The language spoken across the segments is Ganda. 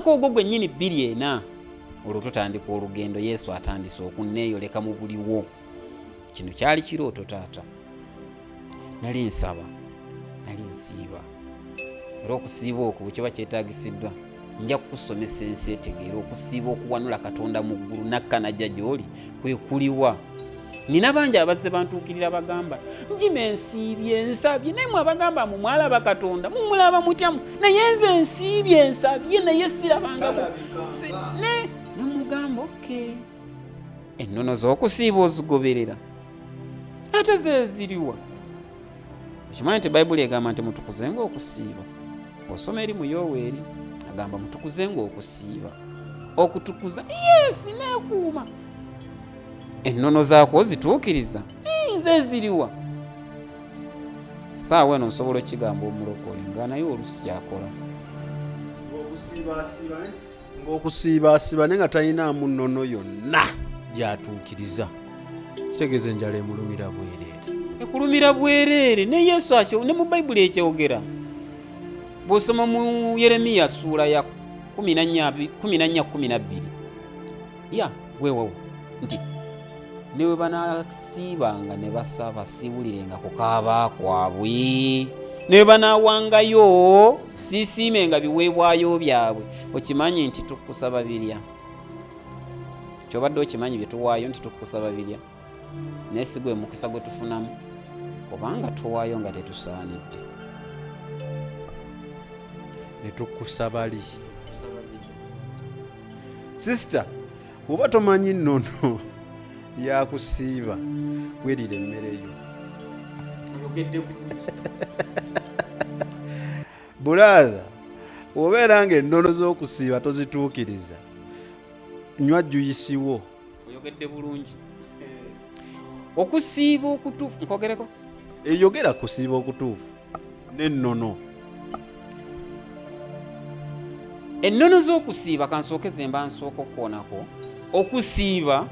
Omwaka ogwo gwennyini 2004, olwo tutandika olugendo. Yesu atandise okunneeyoleka mu buliwo. Kino kyali kirooto, taata. Nali nsaba, nali nsiiba, era okusiiba okwo bwe kiba kyetaagisiddwa nja kukusomesa ensi etegeera okusiiba okuwanula Katonda mu ggulu nakka najja gy'oli kwe kuliwa. Nina bangi abazze bantuukirira bagamba njima ensiibye nsabye, naye mwe abagamba mu mwalaba Katonda mumulaba mutya? Naye nze nsiibye nsabye naye sirabangako. Ne namugamba, okay, ennono z'okusiiba ozigoberera, ate zeziriwa? Okimanyi nti Bayibuli egamba nti mutukuzenga okusiiba? Osoma eri mu Yoweeri, agamba mutukuzenga okusiiba. Okutukuza, yes, neekuuma ennono zaakwo ozituukiriza, nze eziriwa? Saawa eno nsobola okigamba omulokole nga naye olusi kyakola. Ng'okusiibaasiiba naye nga talinaamu nnono yonna gy'atuukiriza, kitegeeza enjala emulumira bwereere. Ekulumira bwereere. Ne Yesu akyo ne mu Bayibuli ekyogera. Bw'osoma mu Yeremiya ssuula ya 14 12 ya weewawo nti ne bwe banaasiibanga ne basaba, siwulirenga kukaaba kwabwe, ne bwe banaawangayo, siisiimenga biweebwayo byabwe. Okimanyi nti tukusaba birya? Kyobadde okimanyi bye tuwaayo nti tukusaba birya, naye si gwe mukisa gwe tufunamu, kubanga tuwaayo nga tetusaanidde. Ne tukusaba li sister, bw'oba tomanyi nnono yakusiiba, werira emmere yo. Oyogedde bulungi. Brother, bw'obeera ng'ennono z'okusiiba tozituukiriza, nywa juice wo. Oyogedde bulungi. Okusiiba okutuufu nkwogereko. Eyogera kusiiba okutuufu n'ennono. Ennono z'okusiiba, kansooke ze mba nsooka okukoonako. Okusiiba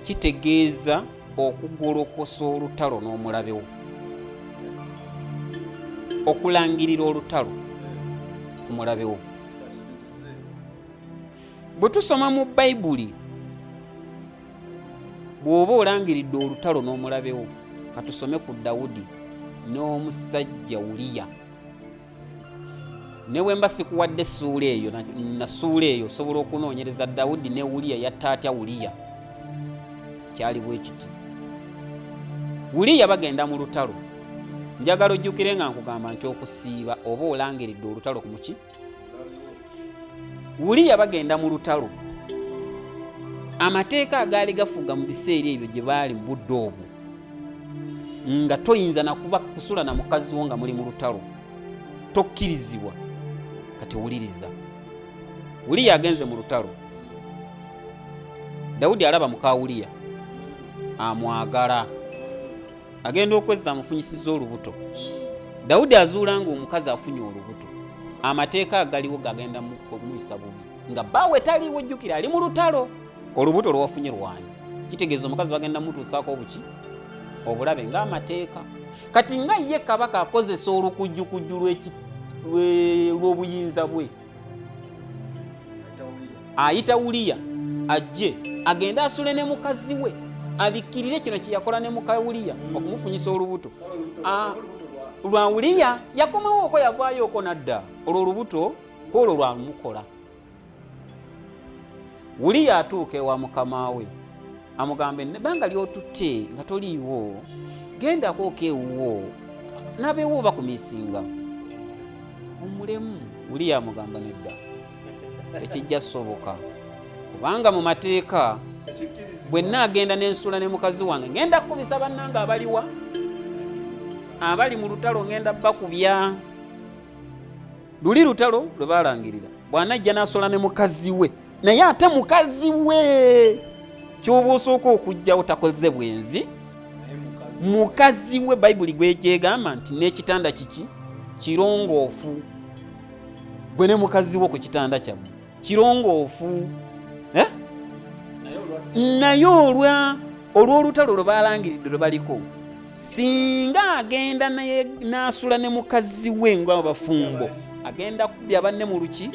kitegeeza okugolokosa olutalo n'omulabe wo, okulangirira olutalo ku mulabe wo. Bwe tusoma mu Bayibuli, bw'oba olangiridde olutalo n'omulabe wo, katusome ku Dawudi n'omusajja Uliya. Ne bwe mba sikuwadde essuula eyo na ssuula eyo, osobola okunoonyereza Dawudi ne Uliya yatta atya Uliya. Kyali bwe kiti: Uliya bagenda mu lutalo. Njagala ojjukire nga nkugamba nti okusiiba oba olangiridde olutalo ku muki. Uliya bagenda mu lutalo. Amateeka agaali gafuga mu biseera ebyo gye baali mu budde obwo, nga toyinza nakuba kusula na mukazi wo nga muli mu lutalo, tokkirizibwa. Kati wuliriza, Uliya agenze mu lutalo. Dawudi alaba muka Uliya amwagala, agenda okwezza amufunyisiza olubuto. Dawudi azuula nga omukazi afunye olubuto. Amateeka agaliwo gagenda kumuyisa bubi nga bbaawe taliiwo. Jjukira ali mu lutalo. Olubuto lwafunye lwani? Kitegeeza omukazi bagenda mutuusaako obuki, obulabe ng'amateeka. Kati nga ye kabaka akozesa olukujjukujju lw'obuyinza bwe, ayita Uliya ajje agende asule ne mukazi we, abikkirire kino kyeyakola ne muka Uliya okumufunyisa olubuto lwa Uliya. Yakomawo oko, yavaayo oko nadda, olwo olubuto kwolwo lwamukola. Uliya atuuka ewa mukama we, amugamba, ebbanga lyotutte nga toliiwo, gendako oko ewuwo, nabeewo bakumisinga omulemu. Uliya amugamba, nedda, tekijja soboka, kubanga mu mateeka bwe nnaagenda n'ensula ne mukazi wange, ngenda kukubisa bannange abaliwa abali mu lutalo, ngenda bakubya. Luli lutalo lwe balangirira, bw'anajja n'asula ne mukazi we, naye ate mukazi we kyoba osooka okugjawo takoze bwenzi, mukazi we Bayibuli gwegyegamba nti n'ekitanda kiki kirongoofu, gwe ne mukazi wo ku kitanda kyammwe kirongoofu, eh? Naye olw'olutalo lwe balangiridde lwe baliko, singa agenda n'asula ne mukazi we nga bafumbo, agenda kubya banne mu luki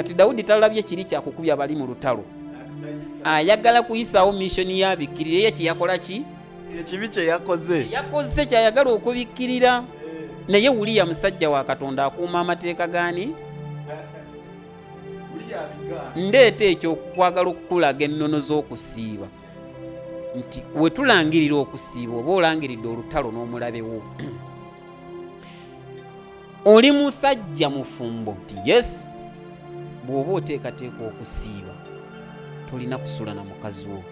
Kati Dawudi talabye kiri kyakukubya bali mu lutalo, ayagala kuyisaawo missoni yabikkirira ye kyeyakola ki ekibi kyeyakoze yakoze kyayagala okubikkirira. Naye Uliya musajja wa Katonda, akuuma amateeka gaani? Ndeeta ekyo okwagala okukulaga ennono z'okusiiba, nti we tulangirira okusiiba oba olangiridde olutalo n'omulabe wo. Oli musajja mufumbo nti yes, bw'oba oteekateeka okusiiba tolina kusula na mukazi wo.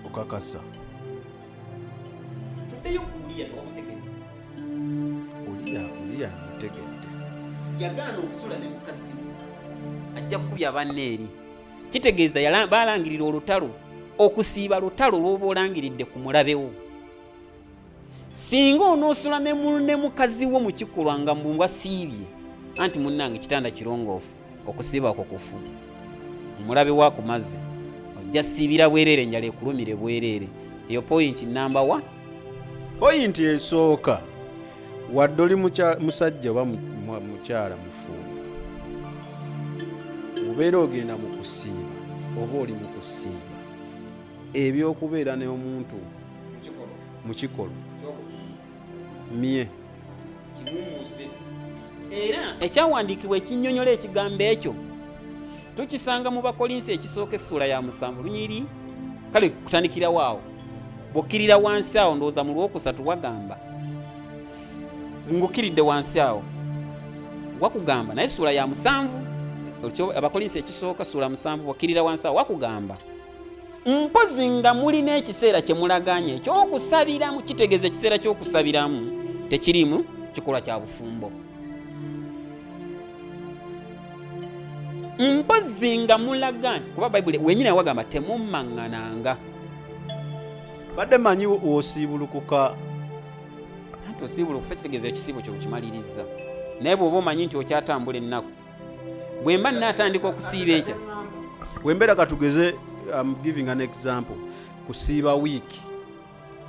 Okakasa? Tuddeyo ku Uliya, tewamutegedde? Uliya, Uliya mutegedde. Yagaana okusula ne mukazi we, ajja kukubya banne eri. Kitegeeza balangirira olutalo. Okusiiba lutalo lw'oba olangiridde ku mulabewo. Singa onoosula ne mukazi wo mu kikolwa nga mbwasiibye, anti munnange kitanda kirongoofu, okusiiba kwo kufu, omulabe wa ku mazzi, ojja siibira bwereere, enjala ekulumire bwereere. Eyo point number 1. Point esooka, wadde oli musajja oba mukyala mufumbo, obeera ogenda mu kusiiba oba oli mu kusiiba, ebyokubeera n'omuntu mu kikolwa mye. Kiwumuze. Era ekyawandiikibwa ekinnyonnyola ekigambo ekyo tukisanga mu Bakolinsi ekisooka essuula ya 7 lunyiri, kale kutandikirawo awo, bw'okkirira wansi awo, ndowooza mu lwokusatu wagamba ng'okkiridde wansi awo wakugamba, naye ssuula ya 7, Abakolinsi ekisooka ssuula 7, bw'okkirira wansi awo wakugamba, mpozi nga mulina ekiseera kye mulaganye ekyokusabiramu. Kitegeeza ekiseera ky'okusabiramu tekirimu kikolwa kya bufumbo, mpozi nga mulaganye, kuba Bayibuli wenyini wagamba temummaŋŋananga. Badde manyi wosiibulukuka. Anti osiibulukusa kitegeeza ekisiibo kyo okimaliriza, naye bw'oba omanyi nti okyatambula ennaku, bwe mba nnaatandika okusiiba enkya. Wembeera katugeze, I'm giving an example, kusiiba week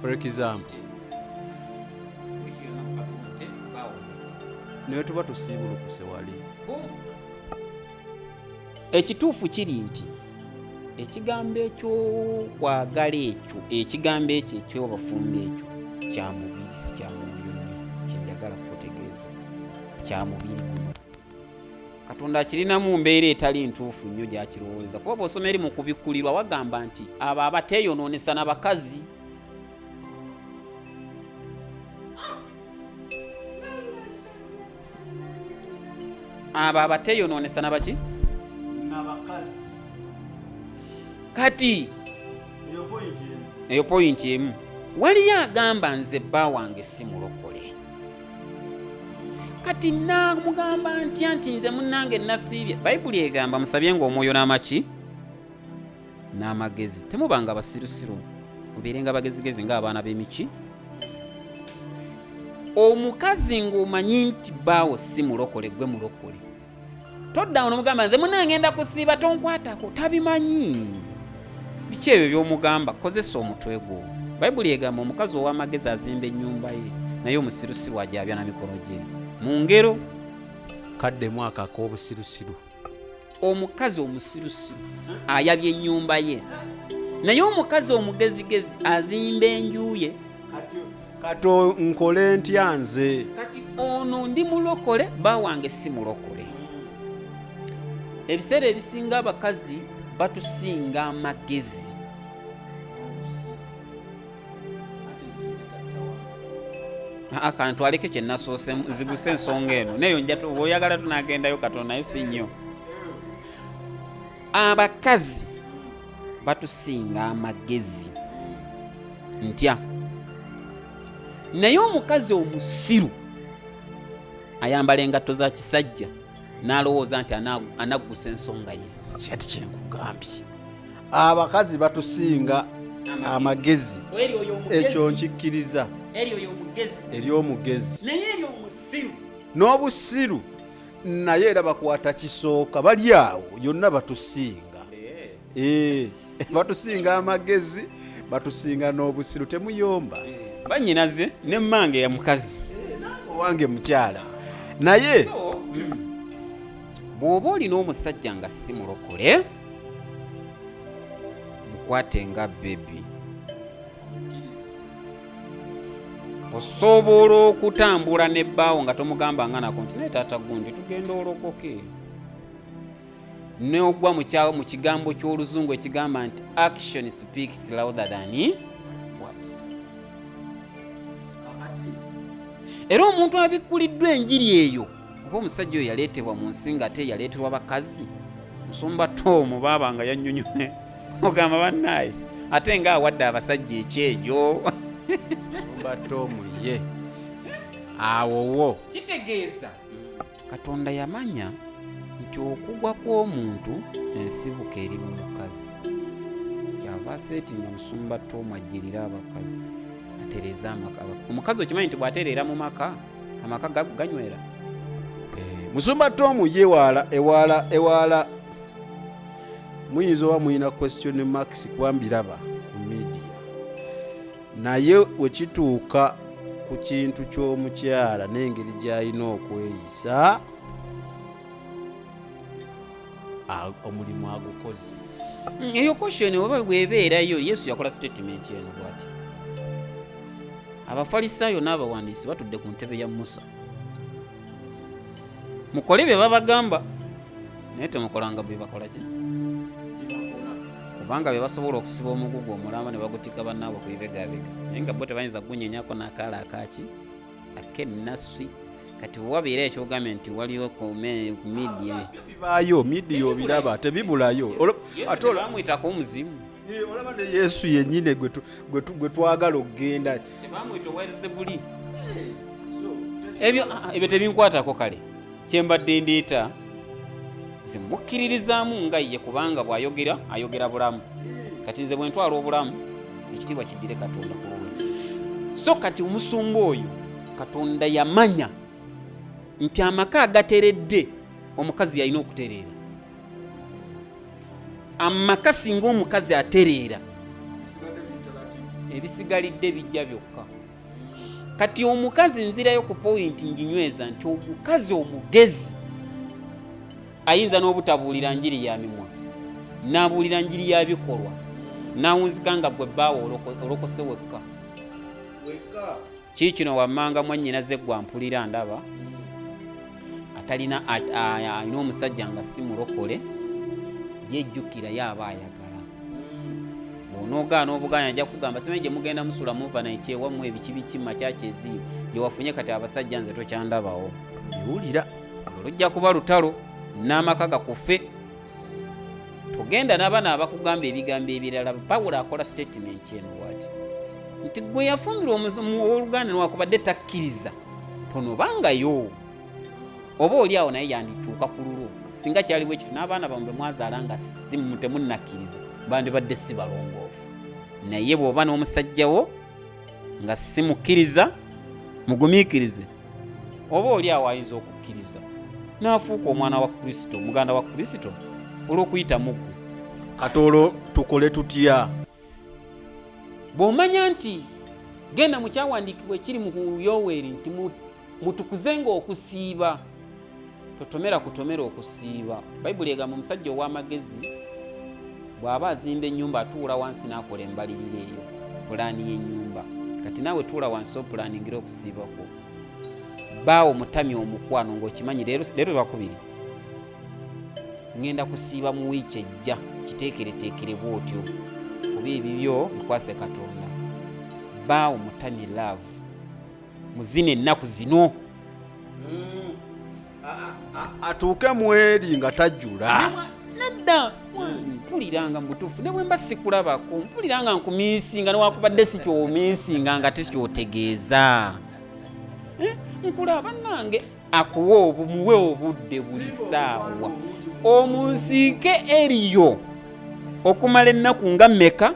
for example, naye tuba tusiibulukuse wali. Ekituufu kiri nti ekigambo ekyokwagala ekyo, ekigambo ekyo ekyobafumbo ekyo kya mubiri, si kya mwoyo nnyo. Kyenjagala kukutegeeza kya mubiri guno. Katonda akirinamu mbeera etali ntuufu nnyo gyakirowooza, kuba bw'osoma eri mu Kubikkulirwa wagamba nti abo abateeyonoonesa na bakazi. Abo abateeyonoonesa na baki? Nabakazi. Kati eyo point emu. Eyo point emu. Waliyo agamba, nze bba wange si mulokole, kati namugamba ntya nti nze munnange nafiibye? Bayibuli egamba musabye ng'omwoyo n'amaki n'amagezi, temubanga basirusiru, mubeerenga bagezigezi ng'abaana b'emiki. Omukazi ng'omanyi nti bbaawo si mulokole, gwe mulokole, toddawo nomugamba nze munange ngenda kusiiba tonkwatako. Tabimanyi biki ebyo by'omugamba. Kozesa omutwe gwo. Bayibuli egamba omukazi ow'amagezi azimba ennyumba ye, naye omusirusiru ajabya na mikono gye, mu Ngero. Kaddemu ako ak'obusirusiru. Omukazi omusirusiru ayabya ennyumba ye, naye omukazi omugezigezi azimba enju ye. Kati nkole ntya nze? Kati ono ndi mulokole, ba wange si mulokole. Ebiseera ebisinga abakazi batusinga amagezi. Aa, kantwaleko kye nasoose nziguse ensonga eno, neyo nja bw'oyagala tunagendayo katono, naye si nnyo. Abakazi batusinga amagezi ntya, naye omukazi omusiru ayambala engatto za kisajja n'alowooza nti anaggusa ensonga ye. Kyati kyenkugambye, abakazi batusinga amagezi. Eri oyo omugezi. Ekyo nkikkiriza. Eri oyo omugezi. Eri omugezi. Naye eri omusiru. N'obusiru naye era bakwata kisooka, bali awo yonna batusinga. Batusinga amagezi, batusinga n'obusiru, temuyomba. Banyinaze ne mmange ya mukazi. Owange mukyala naye. So, Bw'oba olina omusajja nga si mulokole, mukwate nga baby. Osobola okutambula ne bbaawo nga tomugamba nga nako nti naye taata gundi tugenda olokoke, n'ogwa mu kigambo ky'oluzungu ekigamba nti action speaks louder than words. Era omuntu abikkuliddwa enjiri eyo, oba omusajja oyo yaleetebwa mu nsi nga ate yaleeterwa bakazi, musumba Tomu baaba nga yannyonnyole ogamba bannaaye ate nga awadde abasajja ekyejo. Musumba Tomu ye awowo. Kitegeeza Katonda yamanya nti okugwa kw'omuntu ensibuko eri mu mukazi, kyava aseetinga musumba Tomu ajjirire abakazi atereeze amaka. Omukazi okimanyi nti bw'atereera mu maka, amaka ganywera. Musumba Tomu ye waala ewaala ewaala, muyinza oba mulina question marks kuba mbiraba ku media, naye wekituuka ku kintu ky'omukyala n'engeri gy'alina okweyisa, omulimu agukoze. Eyo question oba bw'ebeerayo, Yesu yakola statement eno bw'ati: Abafalisaayo n'abawandiisi batudde ku ntebe ya Musa, mukole bye babagamba naye temukolanga bye bakola ki, kubanga bye basobola okusiba omugugu omulamba ne bagutikka bannaabwe ku bibegabega, naye nga bo tebayinza kugunyenyako n'akaala akaki ak'ennaswi. Kati wabeera ekyogambye nti waliwo ku media bibaayo, media obiraba tebibulayo. Ate bamwyitako omuzimu. Olaba ne Yesu yennyini gwe twagala okugenda tebamwyita oweerezebuli. Ebyo tebinkwatako. Kale kyembadde ndeeta zimukkiririzaamu nga ye, kubanga bw'ayogera ayogera bulamu. Kati nze bwe ntwala obulamu, ekitiibwa kiddire Katonda ku lulwe. So kati omusumba oyo, Katonda yamanya nti amaka agateredde omukazi yalina okutereera amaka. Singa omukazi atereera, ebisigalidde bijja byokka. Kati omukazi, nzirayo ku point njinyweza nti omukazi omugezi ayinza n'obutabuulira njiri ya mimwa, n'abuulira njiri ya bikolwa, n'awunzika nga gwe bbaawe olokose wekka. Kiikino wammanga mwannyina zeggwa mpulira ndaba atalina alina omusajja nga si mulokole, yejjukira ye aba ayagala. Bw'onoogaana obugaanya, ajja kugamba simanyi gye mugenda musula muva naiti ewammwe ebiki biki makyaki ezi gye wafunye. Kati abasajja nze tokyandabawo. Biwulira. Olwo lujja kuba lutalo n'amaka gakufe. Togenda n'abaana abakugamba ebigambo ebirala. Pawulo akola statement eno wati nti gwe yafumbirwa owooluganda newakubadde takkiriza, tonobangayo, oba oli awo naye yandituuka ku lulwo. Singa kyali bwe kityo, n'abaana bammwe be mwazaala nga si temunnakkiriza bandibadde si balongoofu. Naye bw'oba n'omusajja wo nga si mukkiriza, mugumiikirize, oba oli awo ayinza okukkiriza n'afuuka omwana wa Kristo, muganda wa Kristo olw'okuyita mu ggwe. Kati olwo tukole tutya? Bw'omanya nti genda mu kyawandiikibwa ekiri mu Yoweeri nti mutukuzenga okusiiba, totomera kutomera okusiiba. Bayibuli egamba omusajja ow'amagezi bw'aba azimba ennyumba atuula wansi n'akola embalirira eyo, pulaani y'ennyumba. Kati naawe tuula wansi opulaningira okusiibakwo. Baawo mutamya omukwano ng'okimanyi leero lwakubiri ŋŋenda kusiiba mu wiiki ejja, kiteekereteekere bw'otyo, kuba ebibyo bikwase Katonda. Baawo mutamye love muzina ennaku zino. Atuuke mweri nga tajjula. Nedda, mpulira nga mubutuufu ne bwe mba sikulabako mpulira nga nkumiisinga, newakubadde si kyomiisinga nga tekyotegeeza. Nkulaba bannange akuwe muwe obudde buli ssaawa, omunsiike eriyo okumala ennaku nga mmeka,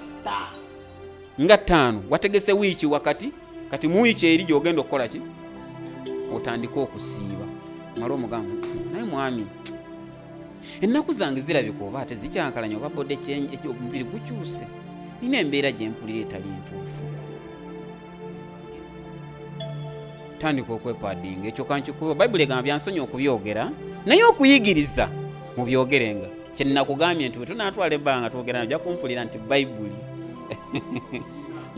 nga 5. Wategese wiiki wakati, kati mu wiiki eri gy'ogenda okukola ki, otandike okusiiba. Male omugamba naye mwami ennaku zange zirabika oba ate zikyankalanya oba body omubiri gukyuse, nina embeera gye mpulira etali ntuufu. Tandika okwepadinga. Ekyo kankikuba, Bayibuli egamba byansonyi okubyogera, naye okuyigiriza mubyogerenga. Kyenakugambye nti bwe tunaatwala ebbanga twogera, ojja kumpulira nti Bayibuli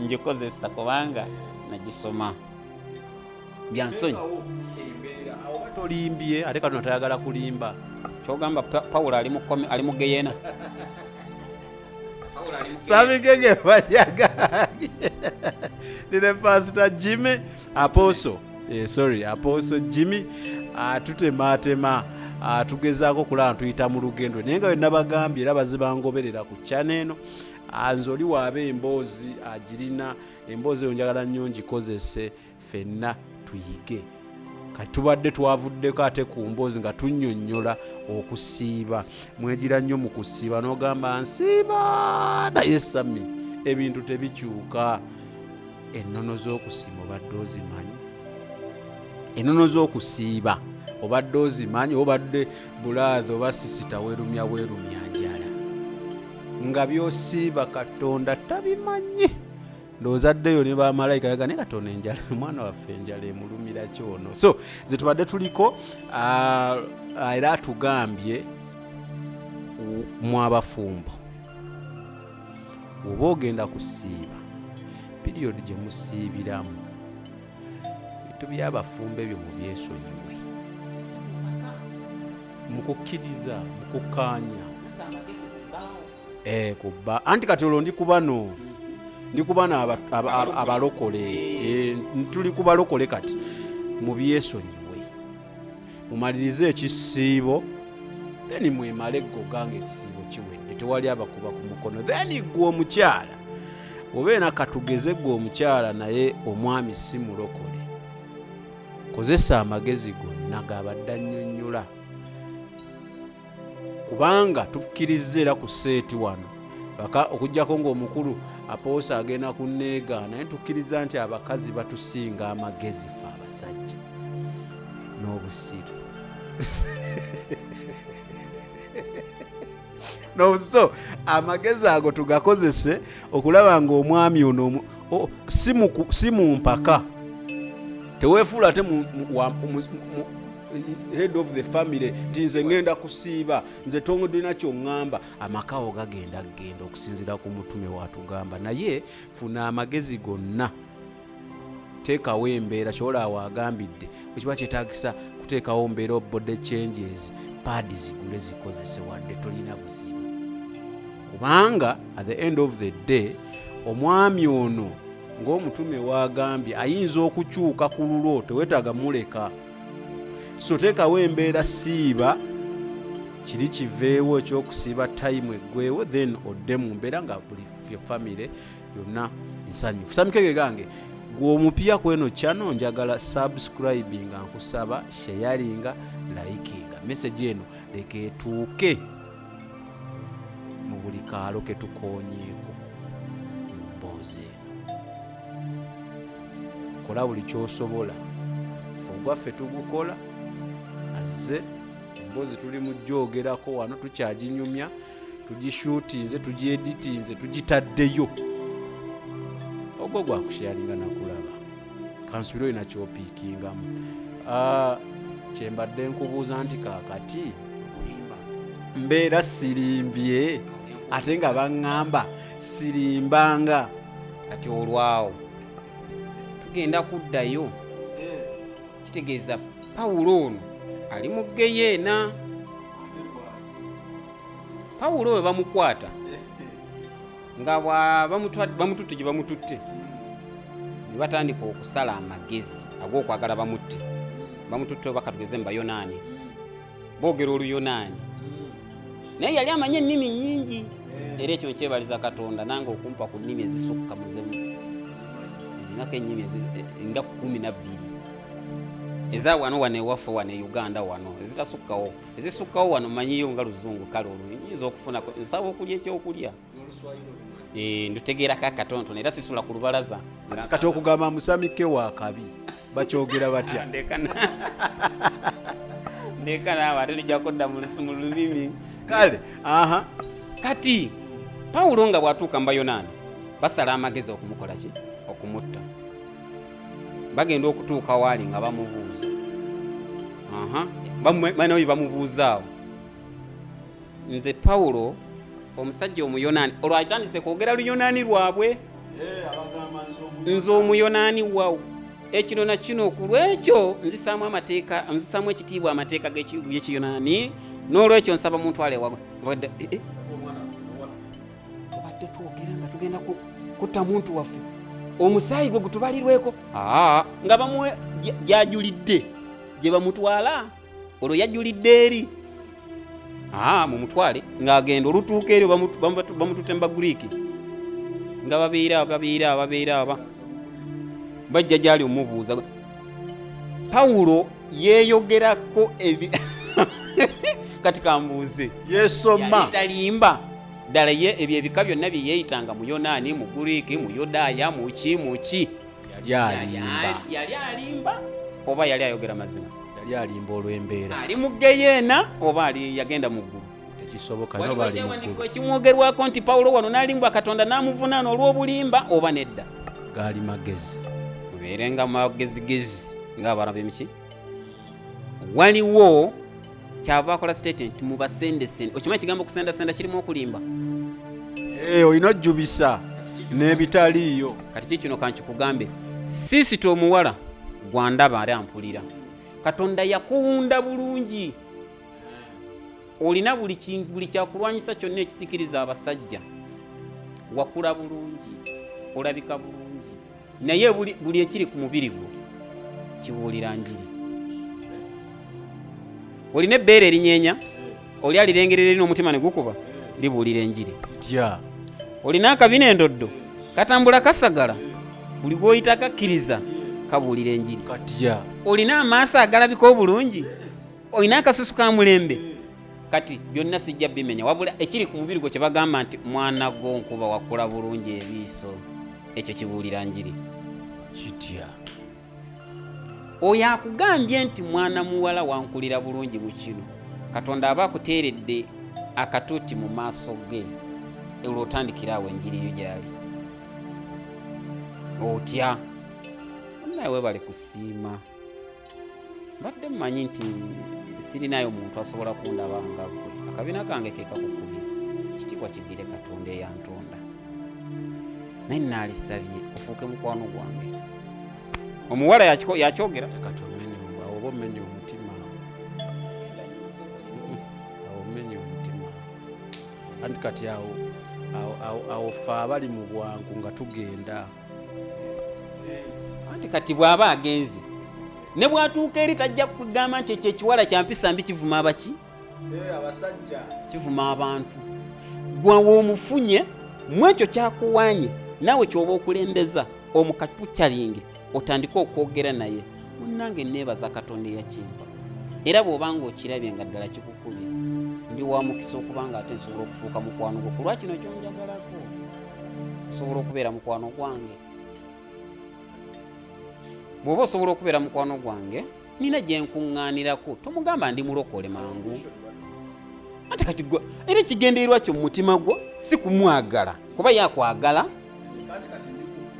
ngikozesa kubanga nagisoma. Byansonyi. Teekawo embeera awo oba tolimbye, ate Katonda tayagala kulimba. Kyogamba Pawulo ali mu ali mu geyeena. Samigege bajaga ndine Pastor Jimmy Apostle, sorry, Apostle Jimmy atutematema, atugezaako okulaba ntuyita mu lugendo, naye nga wenabagambye era bazibangoberera ku channel eno. Nze oli waaba emboozi agirina, emboozi eyo njagala nnyo ngikozese ffenna tuyige. Kati tubadde twavuddeko ate ku mboozi nga tunnyonnyola okusiiba. Mwegira nnyo mu kusiiba n'ogamba nsiiba, naye Sami ebintu tebikyuka. Ennono z'okusiiba obadde ozimanyi? Ennono z'okusiiba obadde ozimanyi? Obadde brother oba sister weerumya bwerumya njala nga by'osiiba Katonda tabimanyi. Ndowooza addeyo ne bamalayika yaga naye Katonda enjala omwana waffe enjala emulumira kyono. So ze tubadde tuliko, era atugambye mu abafumbo oba ogenda kusiiba period gye musiibiramu, bintu by'abafumbo ebyo mubyesonyiwe, mukukkiriza, mukukkaanya. Kubba anti kati olwo ndi kubano, ndi kubano abalokole. Tuli ku balokole kati, mubyesonyiwe, mumalirize ekisiibo, then mwemale eggoga nga ekisiibo kiwedde, tewali abakuba ku mukono. Then gwe omukyala obeera, katugeze gwe omukyala naye omwami si mulokole, kozesa amagezi gonna gabadde annyonnyola, kubanga tukkiriza era ku seeti wano baka okuggyako ng'omukulu apoosa agenda kunneegaana, naye tukkiriza nti abakazi batusinga amagezi ffe abasajja n'obusiru. No, so amagezi ago tugakozese okulaba ng'omwami ono si mu mpaka. Teweefuula ate head of the family nti nze ngenda kusiiba, nze tondina kyoŋŋamba. Amakawo gagenda genda okusinziira ku mutume watugamba, naye funa amagezi gonna, teekawo embeera kyolaawo agambidde bwekiba kyetagisa kuteekawo mbeera, body changes, pads zigule zikozese wadde tolina buzibu, kubanga at the end of the day omwami ono ng'omutume wagambye ayinza okukyuka ku lulwo, teweetaaga muleka. So teekawo embeera, siiba kiri kiveewo ekyokusiiba, time eggwewo, then odde mu mbeera nga buli famire yonna nsanyufu. Samikege gange, gwe omupya kweno channel, njagala subscribinga, nkusaba sharinga, likinga message eno, leka etuuke mu buli kaalo ketukonyeeko mu mboozi eno. Kola buli kyosobola, fe ogwaffe tugukola. Azze emboozi tuli mu gyogerako wano, tukyaginyumya, tugishuutinze, tugyeditinze, tugitaddeyo. Ogwo gwakusharinga nakulaba, kansubire olina kyopiikingamu. Kyembadde nkubuuza nti kaakati mbeera sirimbye, ate nga baŋŋamba sirimbanga. Kati olwawo tugenda kuddayo, kitegeeza Pawulo ono ali mu geyeena. Pawulo we bamukwata nga bamututte gye bamututte, ne batandika okusala amagezi ag'okwagala bamutte. Bamututte oba katugeze mu Bayonaani, boogera Oluyonaani, naye yali amanyi ennimi nnyingi. Era ekyo nkyebaliza Katonda nange okumpa ku nnimi ezisukka muzemu. Ninako ennimi nga 12 eza wano wano ewaffe wano e Uganda wano, ezitasukkawo. Ezisukkawo wano manyiyo nga Luzungu, kale olwo nyinza okufunako nsaba okulya ekyokulya. Ndutegeerako akatonotono, era sisula ku lubalaza. Kati okugamba musamike wakabi bakyogera batya? Ndeka naawe, ate lijja kudda mu lulimi. Kale, aha. Kati Pawulo nga bw'atuuka mu Bayonaani, basala amagezi okumukola ki? Okumutta. Bagenda okutuuka waali nga bamubuuza. Aha, banawe bamubuuzaawo. Nze Pawulo omusajja Omuyonaani, olwo atandise kwogera Luyonaani lwabwe. Nze Omuyonaani wawu ekino na kino, ku lwekyo nzisaamu amateeka, nzisaamu ekitiibwa amateeka g'Ekiyonaani, n'olwekyo nsaba muntwale ewago. Eh, eh. Obadde twogera nga tugenda kutta muntu waffe, omusaayi gwe gutubalirweko. Nga bamuwe gyajulidde gye bamutwala, olwo yajulidde eri mumutwale ng'agenda olutuuka eri bamututte mu Bagriiki nga babeera babeera babeera aba bajja gyali omubuuza. Pawulo yeeyogerako ebi kati kambuuze, yesoma talimba ddala ye ebyo ebika byonna bye yeeyitanga, mu Yonaani, mu Guriiki, mu Yudaaya, muki muki? Yali alimba. Yali alimba oba yali ayogera mazima? Yali alimba olw'embeera. Ali mu Geyeena oba ali yagenda mu ggulu? Tekisoboka. Waliwo noba ali mu ekyawandiikibwa ggulu. Ekimwogerwako nti Pawulo wano n'alimbwa Katonda n'amuvunaana olw'obulimba oba nedda? Gaali magezi. Mubeerenga magezigezi ng'abaana b'emiki. Waliwo kyava akola statement mubasendesende. Okimanyi ekigambo kusendasenda kirimu okulimba? Eh, olina ojjubisa n'ebitaliiyo. Kati kikino kankikugambe, siisita omuwala gwandaba ali ampulira, Katonda yakuwunda bulungi, olina buli kyakulwanyisa kyonna ekisikiriza abasajja, wakula bulungi, olabika bulungi, naye buli ekiri ku mubiri gwo kibuulira njiri. Olina ebbeere erinyeenya, oli alirengerera eri n'omutima ne gukuba, libuulira enjiri. Tya? Olina akabina endoddo katambula kasagala, buli gwoyita kakkiriza, kabuulira enjiri. Katya? Olina amaaso agalabika obulungi, olina akasusu ka mulembe. Kati byonna sijja bimenya, wabula ekiri ku mubiri gwo kye bagamba nti mwana gwo nkuba wakula bulungi ebiiso, ekyo kibuulira njiri. Kitya? Oyo akugambye nti mwana muwala wankulira bulungi mu kino, Katonda aba akuteeredde akatuuti mu maaso ge, olwo otandikira awo enjiri yo gyali. Otya naye webale kusiima. Mbadde mmanyi nti sirinayo muntu asobola kundaba nga ggwe, akabina kange ke kakukubye. Kitiibwa kiddire Katonda eyantonda, naye naalisabye ofuuke mukwano gwange. Omuwala yakyogera. Kati omenya, oba omenya omutima, awo omenya omutima. Anti kati awo fe abali mu bwangu nga tugenda. Anti kati bw'aba agenze ne bw'atuuka eri tajja kugamba nti ekyo ekiwala kyampisa mbi, kivuma abaki? Abasajja. Kivuma abantu. Gwawe omufunye mu ekyo kyakuwanye, naawe kyoba okulembeza omukapucalinge, otandike okwogera naye. Munnange, neebaza Katonda eyakimpa, era bw'oba nga okirabye nga ddala kikukubye, ndi wa mukisa okuba nga ate nsobola okufuuka mukwano gwo ku lwa kino kyonjagalako. Osobola okubeera mukwano gwange? Bw'oba osobola okubeera mukwano gwange, nina gye nkuŋŋaanirako. Tomugamba ndi mulokole mangu. Ate kati gwe era ekigendererwa kyo mu mutima gwo si kumwagala, kuba yakwagala. Kati kati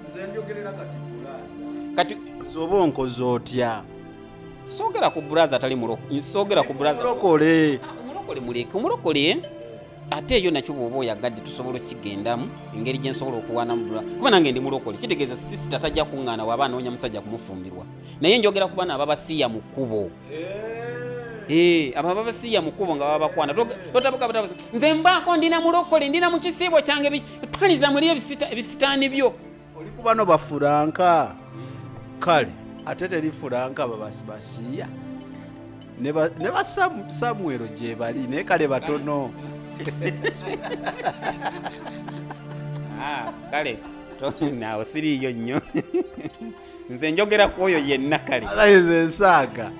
nze njogerera kati brother. Kati nze oba onkoze otya? Soogera ku brother atali mulokole, nsoogera ku brother mulokole. Ah, omulokole muleke, omulokole ate eyo nakyo bw'oba oyagadde tusobola okukigendamu, engeri gye nsobola okuwaanamu kuba nange ndi mulokole, kitegeeza sister tajja kuŋŋaana waba anoonya musajja kumufumbirwa. Naye njogera ku bano ababasiiya mu kkubo. Eh, abo ababasiiya mu kkubo nga babakwana, totabuka butabuzi, nze nvaako ndina mulokole, ndina mu kisiibo kyange, twaliza muli ebisitaani byo. Oli ku bano bafuranka. Kale ate teri furanka babasi basiiya ne ba Samuel gye bali, naye kale batono. Ah, kale naawe siriiyo nnyo, nze njogera ku oyo yenna kale. Alayiza ensaaga.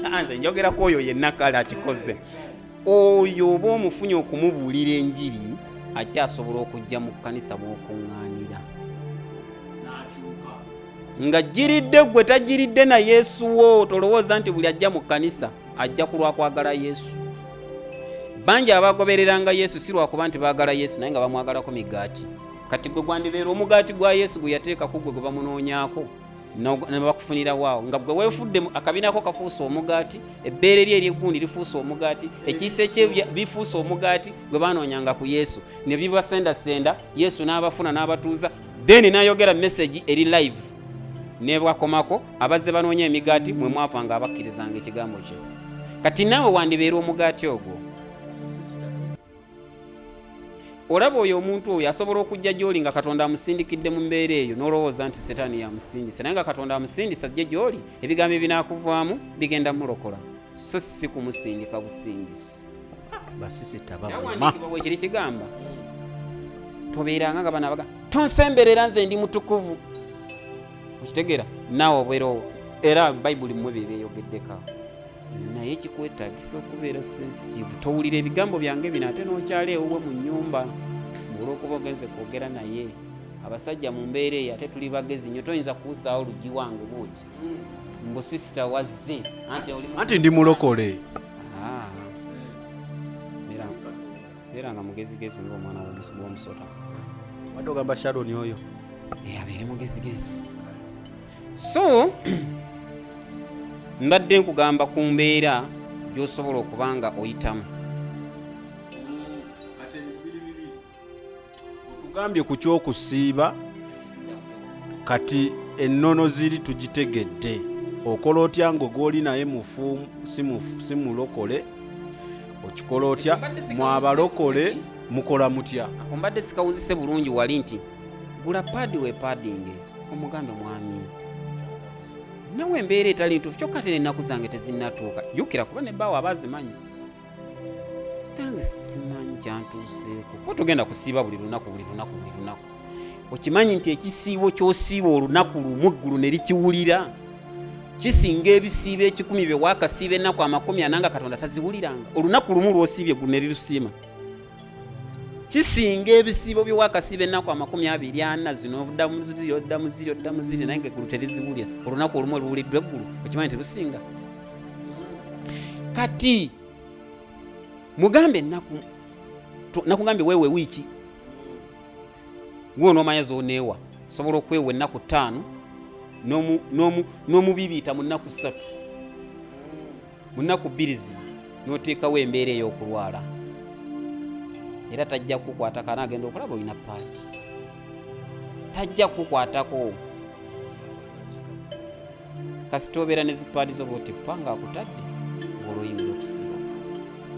Ah, nze njogera ku oyo yenna kale akikoze. Oyo oba omufunye okumubuulira enjiri, akyasobola okujja mu kkanisa mw'okuŋŋaanira nga jjiridde gwe tajiridde na Yesu wo. Tolowooza nti buli ajja mu kkanisa ajja ku lwakwagala Yesu. Bangi abagobereranga Yesu si lwakuba nti baagala Yesu, naye nga bamwagalako migaati. Kati gwe gwandibeera omugaati gwa Yesu gwe yateeka ku gwe gwe bamunoonyaako ne bakufunira waawo, nga gwe weefudde akabinako kafuuse omugaati, ebbeere lye ery'eggundi lifuuse omugaati, ekiise kye bifuuse omugaati gwe banoonyanga ku Yesu, ne bibasendasenda, Yesu n'abafuna n'abatuuza, then n'ayogera message eri live nebakomako abazze banoonya emigaati mwe mwava nga abakkirizanga ekigambo kye. Kati naawe wandibeera omugaati ogwo. Olaba oyo omuntu oyo asobola okujja gy'oli nga Katonda amusindikidde mu mbeera eyo, n'olowooza nti Setaani yamusindise, naye nga Katonda amusindise ajje gy'oli, ebigambo ebinaakuvaamu bigenda mulokola, so si kumusindika busindisi. Basisita bavuma. Kiri kigamba tobeeranga nga bano abaga tonsemberera nze ndi mutukuvu. Okitegeera? Naawe obeera era Bayibuli mmwe bye beeyogeddeko. Naye kikwetaagisa okubeera sensitive, towulira ebigambo byange bino ate n'okyala ewuwe mu nnyumba olw'okuba ogenze kwogera naye. Abasajja mu mbeera eyo ate tuli bagezi nnyo, toyinza kuwusaawo luggi wange bw'oti mbu sisita wazze, anti ndi mulokole. Beera nga mugezigezi ng'omwana w'omusota. Wadde ogamba Sharon oyo abeere mugezigezi. So mbadde nkugamba ku mbeera gy'osobola okuba nga oyitamu. Kati ebintu biri bibiri. Otugambye ku ky'okusiiba, kati ennono ziri tugitegedde. Okola otya nga gw'oli naye mufu, si mulokole? Okikola otya? Mwabalokole mukola mutya? Ako mbadde sikawuzise bulungi wali nti gula paadi weepaadinge, omugambe mwami nawe embeera etali ntuufu, kyokka ate n'ennaku zange tezinnatuuka. Jjukira kuba ne bbaawo aba azimanyi. Nange simanyi kyantuuseeko, kuba togenda kusiiba buli lunaku, buli lunaku, buli lunaku. Okimanyi nti ekisiibo ky'osiiba olunaku lumu eggulu ne likiwulira kisinga ebisiibo 1,000 bye waakasiiba ennaku 40 nga Katonda taziwuliranga. Olunaku lumu lw'osiibye eggulu ne lirusiima kisinga ebisiibo bye waakasiiba ennaku 24 zino, odda mu ziri, odda mu ziri, odda mu ziri, naye nga eggulu teriziwulira. Olunaku olumu oluwuliddwa eggulu okimanyi nti lusinga. Kati mugambe ennaku, nakugambye weewe wiiki gwe onoomanya z'oneewa, osobola okwewa ennaku 5 n'omubibiita mu nnaku 3, mu nnaku 2 zino n'oteekawo embeera ey'okulwala, era tajja kukukwatako, anaagenda okulaba olina paati, tajja kukukwatako. Kasita obeera ne zipaadi zo bw'otippa ng'akutadde, ng'olwoyingira okusiiba.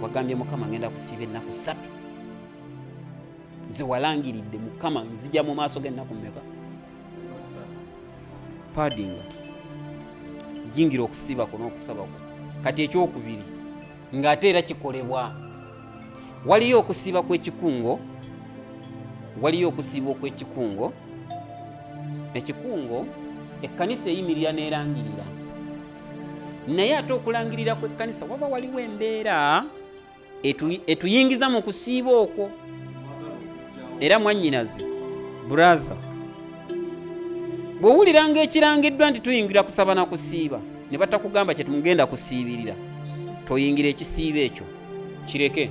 Wagambye Mukama ngenda kusiiba ennaku 3, nze walangiridde Mukama nzija mu maaso g'ennaku mmeka? Paadinga, yingira okusiibako n'okusabako. Kati ekyokubiri ng'ate era kikolebwa, waliyo okusiiba kw'ekikungo, waliyo okusiiba okw'ekikungo. Ekikungo ekkanisa eyimirira n'erangirira, naye ate okulangirira kw'ekkanisa waba waliwo embeera etuyingiza mu kusiiba okwo. Era mwannyinaze, braza, bw'owulira ng'ekirangiddwa nti tuyingira kusaba na kusiiba, ne batakugamba kye tumugenda kusiibirira, toyingira ekisiibo ekyo, kireke.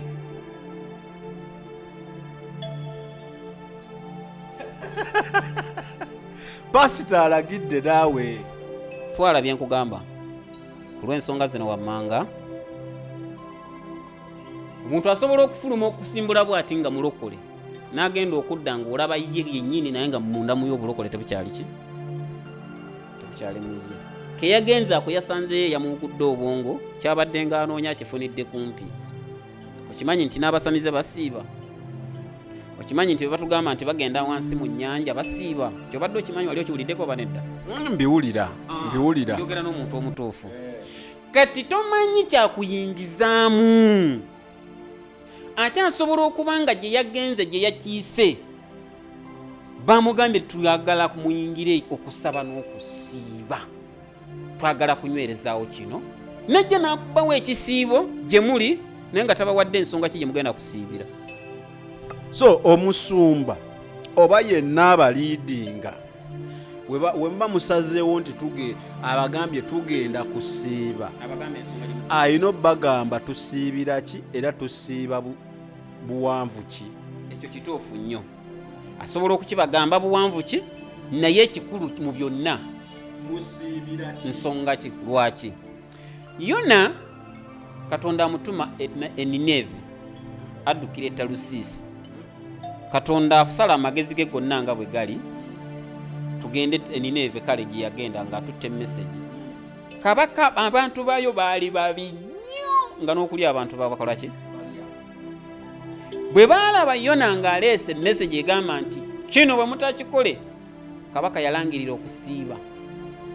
Pasita alagidde naawe. Twala bye nkugamba ku lw'ensonga zino wammanga. Omuntu asobola okufuluma okusimbula bw'ati nga mulokole, n'agenda okudda ng'olaba ye yennyini, naye nga munda muye obulokole tebukyali ki? Tebukyali mu ye. Ke yagenze ako yasanzeyo eyamuwugudde obwongo, kyabadde ng'anoonya akifunidde kumpi. Okimanyi nti n'abasamize basiiba? Okimanyi nti bwe batugamba nti bagenda wansi mu nnyanja basiiba? Kyobadde okimanyi, wali okiwuliddeko oba nedda? Mbiwulira, mbiwulira. Njogera n'omuntu omutuufu. Kati tomanyi kyakuyingizaamu, ate asobola okuba nga gye yagenze gye yakiise bamugambye twagala kumuyingire okusaba n'okusiiba, twagala kunywerezaawo kino, najja n'akubawo ekisiibo gye muli, naye nga tabawadde ensonga ki gye mugenda kusiibira. So omusumba oba yenna abaliidinga we muba musazeewo nti abagambye tugenda kusiiba, alina obbagamba tusiibira ki era tusiiba buwanvu ki? Ekyo kituufu nnyo. Asobola okukibagamba buwanvu ki, naye ekikulu mu byonna nsonga ki, lwaki Yona Katonda amutuma e Nineeve addukira e Talusiisi. Katonda asala amagezi ge gonna nga bwe gali, tugende e Nineeve. Kale gye yagenda ng'atutte message, kabaka abantu baayo baali babi nnyo, nga n'okulya abantu babakola ki. Bwe baalaba Yona ng'aleese message egamba nti kino bwe mutakikole, kabaka yalangirira okusiiba,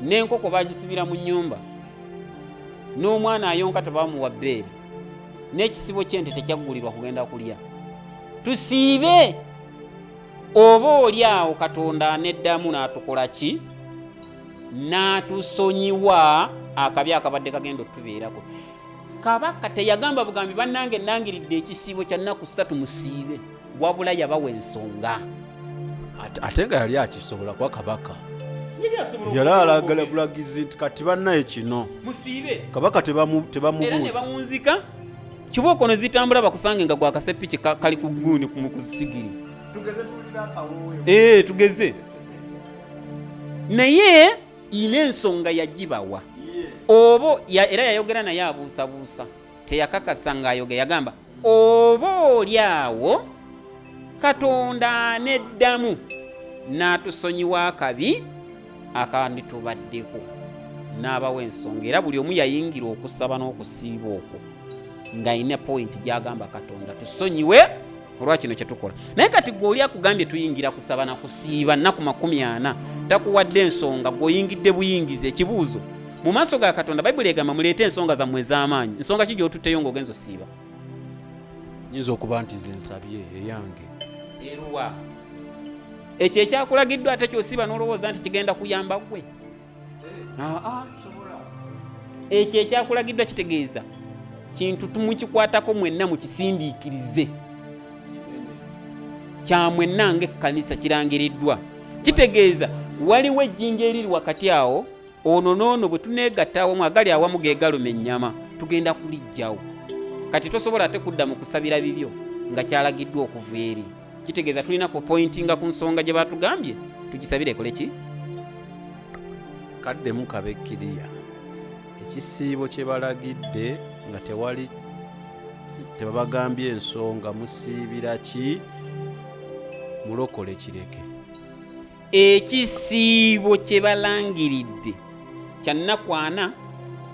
n'enkoko bagisibira mu nnyumba, n'omwana ayonka tebamuwa bbeere, n'ekisibo ky'ente tekyaggulirwa kugenda kulya. Tusiibe oba oli awo Katonda aneddamu n'atukola ki, n'atusonyiwa akabi akabadde kagenda otubeerako. Kabaka teyagamba bugambi bannange nangiridde ekisiibo kya nnaku 3 musiibe, wabula yabawa ensonga. Ate nga yali akisobola kuba kabaka yali alagala bulagizi nti kati bannaye kino musiibe, kabaka tebamubuuza. Era ne bawunzika kibooko ne zitambula bakusange nga gwakasepiki kali ku gundi mu kusigiri. Tugeze tuwulire akawoowo. Tugeze. Naye ina ensonga yagibawa. Obo era yayogera naye abuusabuusa, teyakakasa ng'ayogera, yagamba oba oli awo Katonda aneddamu n'atusonyiwa akabi akanditubaddeko, n'abawa ensonga. Era buli omu yayingira okusaba n'okusiiba okwo ng'alina point gy'agamba Katonda tusonyiwe olwa kino kye tukola. Naye kati gwe oli akugambye tuyingira kusaba na kusiiba nnaku 40, takuwadde ensonga, gwe oyingidde buyingizi. Ekibuuzo mu maaso ga Katonda, Bayibuli egamba muleete ensonga zammwe ez'amaanyi. Nsonga ki gy'otutteyo ng'ogenza osiiba? Nyinza okuba nti nze nsabye eyange. Eruwa ekyo ekyakulagiddwa ate ky'osiiba n'olowooza nti kigenda kuyamba ggwe? Ekyo ekyakulagiddwa kitegeeza kintu tumukikwatako mwenna, mukisindiikirize kya mwenna ng'ekkanisa kirangiriddwa. Kitegeeza waliwo ejjinja eriri wakati awo, ono n'ono bwe tuneegatta awamu, agali awamu ge galuma ennyama, tugenda kuliggyawo. Kati tosobola ate kudda mu kusabira bibyo nga kyalagiddwa okuva eri. Kitegeeza tulina kupointinga ku nsonga gye batugambye tugisabire ekole ki? Kaddemu kabe kiriya. Ekisiibo kye balagidde nga tewali tebabagambye ensonga, musiibira ki? Mulokole kireke. Ekisiibo kye balangiridde kya nnaku 4,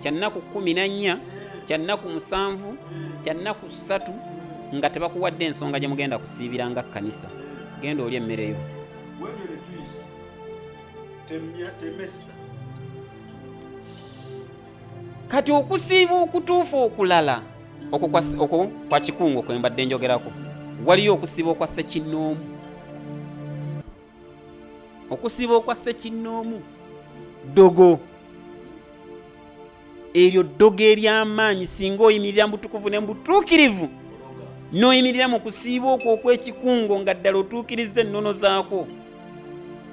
kya nnaku 14, kya nnaku 7, kya nnaku 3, nga tebakuwadde ensonga gye mugenda kusiibira nga kkanisa. Genda olye emmere yo. Kati okusiiba okutuufu okulala okwo kwa kikungo kwe mbadde njogerako, waliyo okusiiba okwa ssekinnoomu. Okusiiba okwa ssekinnoomu ddogo, eryo ddogo ery'amaanyi. Singa oyimirira mu butukuvu ne mu butuukirivu, n'oyimirira mu kusiiba okwo okw'ekikungo nga ddala otuukirizza ennono zaakwo,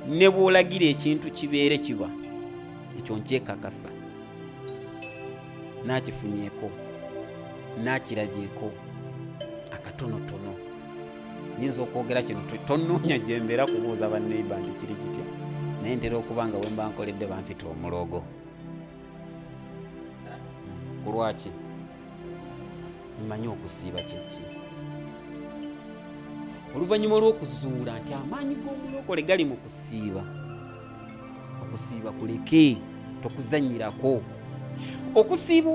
ne bw'olagira ekintu kibeere kiba. Ekyo nkyekakasa, naakifunyeeko, naakirabyeko akatonotono. Nyinza okwogera kino, tonoonya gye mbeera kubuuza banneiba nti kiri kitya, naye ntera okuba nga we mba nkoledde bampita omulogo. Ku lwaki? Mmanyi okusiiba kye ki. Oluvannyuma olw'okuzuula nti amaanyi g'omulokole gali mu kusiiba, okusiiba kuleke, tokuzannyirako. Okusiiba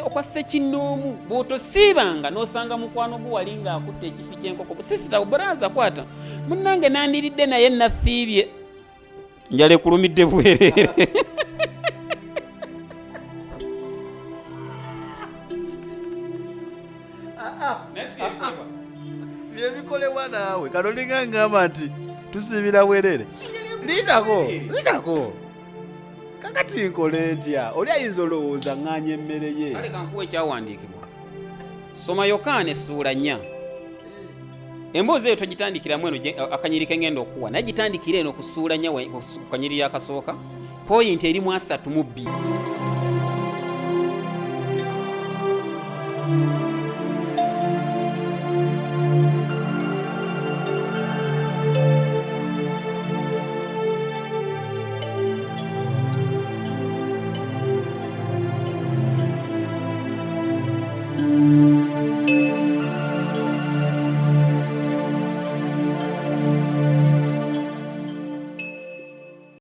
okwa ssekinnoomu, bw'otosiibanga n'osanga mukwano gwo wali ng'akutte ekifi ky'enkoko, sisita baraza kwata munnange nandiridde naye nasiibye, njala ekulumidde bwereere. Byebikolebwa naawe kano olinga ngamba nti tusiibira bwereere. Lindako, lindako. Kakati nkole ntya? Oli ayinza olowooza ŋŋaanya emmere ye. Kale kankuwa ekyawandiikibwa. Soma Yokaana essuula 4. Emboozi eyo togitandikiramu eno akanyiriri ke ngenda okuwa, naye gitandikira eno ku ssuula 4 ku kanyiriri akasooka, poyinti erimu 32.